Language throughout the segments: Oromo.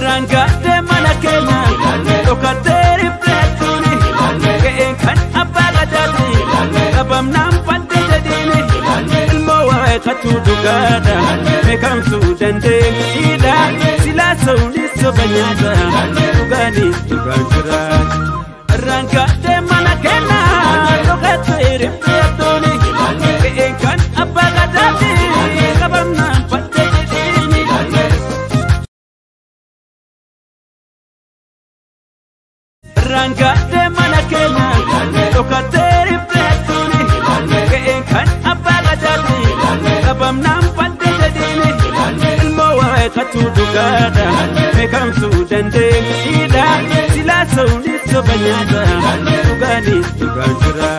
Rangaadhee mana keenya dhokattee rifleettuuni ga'een kan abbaa gadaati qabamnaan badde jedhiini ilmoo waaqatu dhugaadha beekamtuu dandeenyiidha silaa sa'uunis soba nyaata dhugaanis dhugaan jira. Rangaadhee mana keenya dhokattee rifleettuuni ga'een kan abbaa gadaati qabamnaan badde jedhiini. Rangaadhee mana keenya dhokattee rifleettuuni ga'een kan abbaa gadaati qabamnaan badde jedhiini ilmoo waaqatu dhugaadha beekamtuu dandeenyiidha silaa sa'uunis soba nyaata dhugaanis dhugaan jira.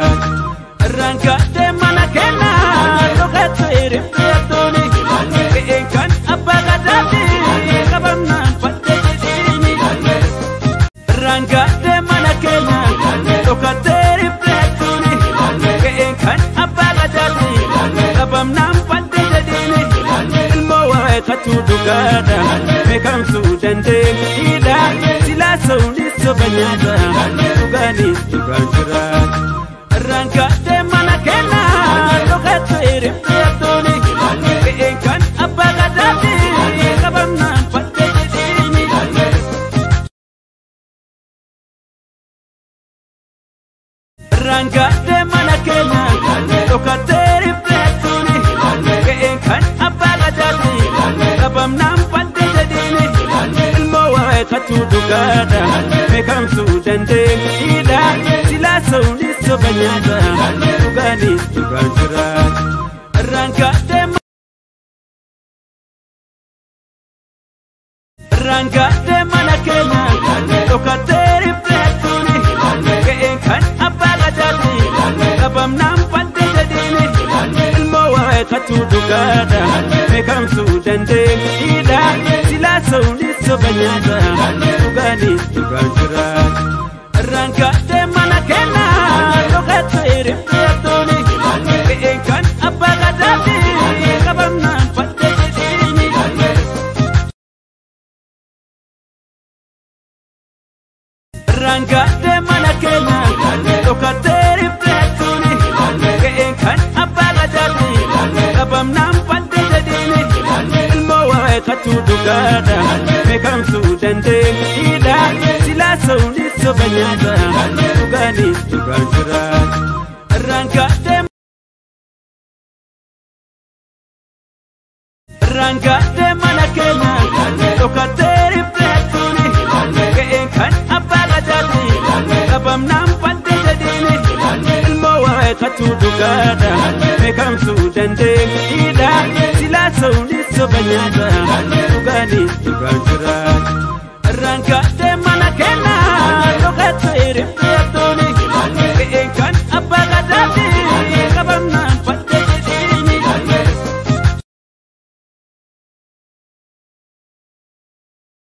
Rangaadhee mana keenya dhokattee rifleettuuni ga'een kan abbaa gadaati qabamnaan badde jedhiini. Rangaadhee mana keenya dhokattee rifleettuuni ga'een kan abbaa gadaati qabamnaan badde jedhiini ilmoo waaqatu dhugaadha beekamtuu dandeenyiidha silaa sa'uunis soba nyaata dhugaanis dhugaan jira. Rangaadhee mana keenya dhokattee rifleettuuni ga'een kan abbaa gadaati qabamnaan badde jedhiini. Rangaadhee mana keenya dhokattee rifleettuuni ga'een kan abbaa gadaati qabamnaan badde jedhiini ilmoo waaqatu dhugaadha beekamtuu dandeenyiidha silaa sa'uunis soba nyaata dhugaanis dhugaan jira. Rangaadhee Rangaadhee mana keenya dhokattee rifleettuuni ga'een kan abbaa gadaati qabamnaan badde jedhiini ilmoo waaqatu dhugaadha beekamtuu dandeenyiidha silaa sa'uunis soba nyaata dhugaanis dhugaan jira. Rangaadhee mana keenya dhokattee rifleettuuni ga'een kan abbaa gadaati qabamnaan badde jedhiini. Rangaadhee mana keenya dhokattee rifleettuuni ga'een kan abbaa gadaati qabamnaan badde jedhiini ilmoo waaqatu dhugaadha beekamtuu dandeenyiidha silaa sa'uunis soba nyaata dhugaanis dhugaan jira. Rangaadhee Rangaadhee mana keenya dhokattee rifleettuuni ga'een kan abbaa gadaati qabamnaan badde jedhiini ilmoo waaqatu dhugaadha beekamtuu dandeenyiidha silaa sa'uunis soba nyaata dhugaanis dhugaan jira. Rangaadhee